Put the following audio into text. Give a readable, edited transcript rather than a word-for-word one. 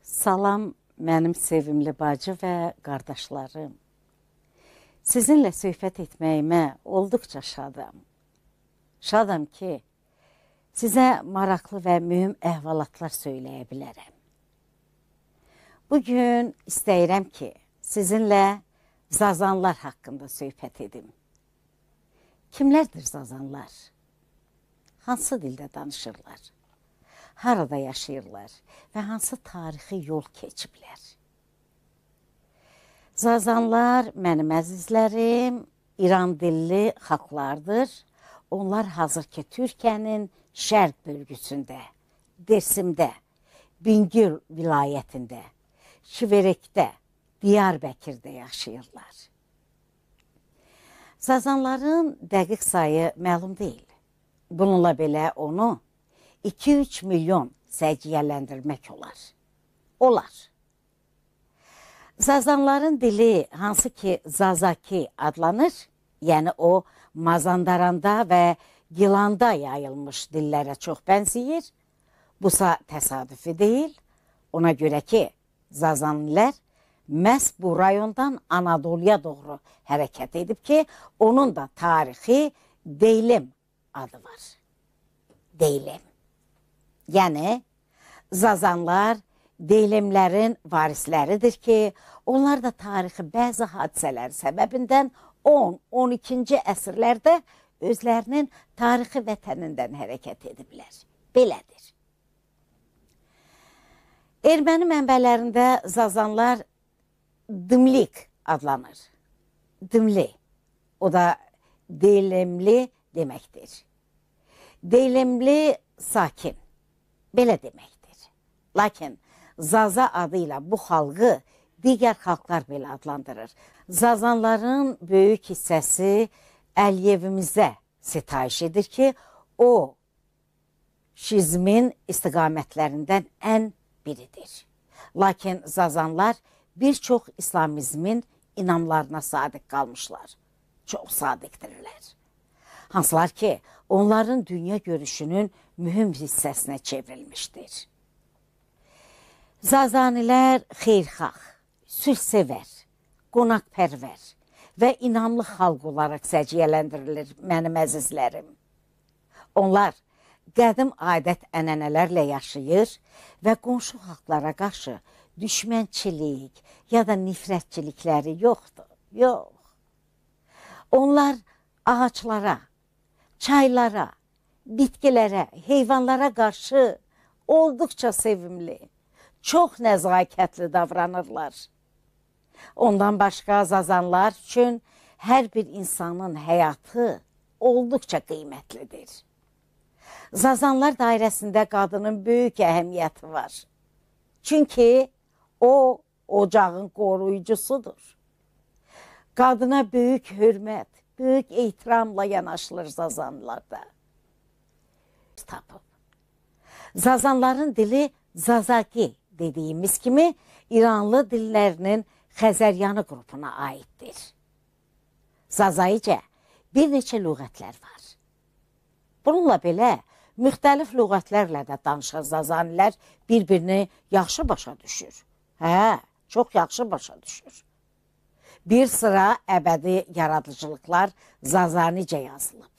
Salam mənim sevimli bacı və qardaşlarım. Sizinlə söhbət etməyimə olduqca şadam. Şadam ki, sizə maraqlı və mühüm əhvalatlar söyləyə bilərəm. Bugün istəyirəm ki, sizinlə Zazanlar haqqında söhbət edim. Kimlərdir Zazanlar? Hansı dildə danışırlar? Harada yaşayırlar və hansı tarixi yol keçiblər? Zazanlar, mənim əzizlərim, İran dilli xalqlardır. Onlar hazırki Türkiyənin şərq bölgüsündə, Dersimdə, Bingöl vilayətində, Şiverekdə, Diyarbəkirdə yaşayırlar. Zazanların dəqiq sayı məlum deyil. Bununla belə onu 2-3 milyon səciyyələndirmək olar. Olar. Zazanların dili hansı ki Zazaki adlanır, yəni o Mazandaranda və Gilanda yayılmış dillərə çox bənzəyir. Busa təsadüfi deyil. Ona görə ki, Zazanlilər məhz bu rayondan Anadoluya doğru hərəkət edib ki, onun da tarixi Deylim adı var. Deylim. Yəni, Zazanlar Deylimlərin varisləridir ki, onlar da tarixi bəzi hadisələr səbəbindən 10-12-ci əsrlərdə özlərinin tarixi vətənindən hərəkət ediblər. Belədir. Erməni mənbələrində Zazanlar Dımlik adlanır. Dımli, o da Deylimli deməkdir. Deylimli sakin, belə deməkdir. Lakin Zaza adı ilə bu xalqı digər xalqlar belə adlandırır. Zazanların böyük hissəsi Əliyevimizə sitayiş edir ki, o şizmin istiqamətlərindən ən biridir. Lakin Zazanlar bir çox İslamizmin inamlarına sadiq qalmışlar. Çox sadiqdirlər. Hansılar ki, onların dünya görüşünün mühüm hissəsinə çevrilmişdir. Zazanilər xeyirxah, sülhsevər, qonaqpərvər və inamlı xalq olaraq səciyyələndirilir mənim əzizlərim. Onlar qədim adət-ənənələrlə yaşayır və qonşu xalqlara qarşı düşmənçilik ya da nifrətçilikləri yoxdur, yox. Onlar ağaclara, çaylara, bitkilərə, heyvanlara qarşı olduqca sevimli, çox nəzakətli davranırlar. Ondan başqa Zazanlar üçün hər bir insanın həyatı olduqca qiymətlidir. Zazanlar dairəsində qadının böyük əhəmiyyəti var. Çünki o, ocağın qoruyucusudur. Qadına böyük hörmət, böyük ehtiramla yanaşılır Zazanlarda. Tapıb. Zazanların dili Zazaki dediyimiz kimi İranlı dillərinin Xəzəryanı qrupuna aiddir. Zazayıca bir neçə lüğətlər var. Bununla belə müxtəlif lüğətlərlə də danışan Zazanilər bir-birini yaxşı başa düşür. Hə, çox yaxşı başa düşür. Bir sıra əbədi yaradıcılıqlar Zazanicə yazılıb.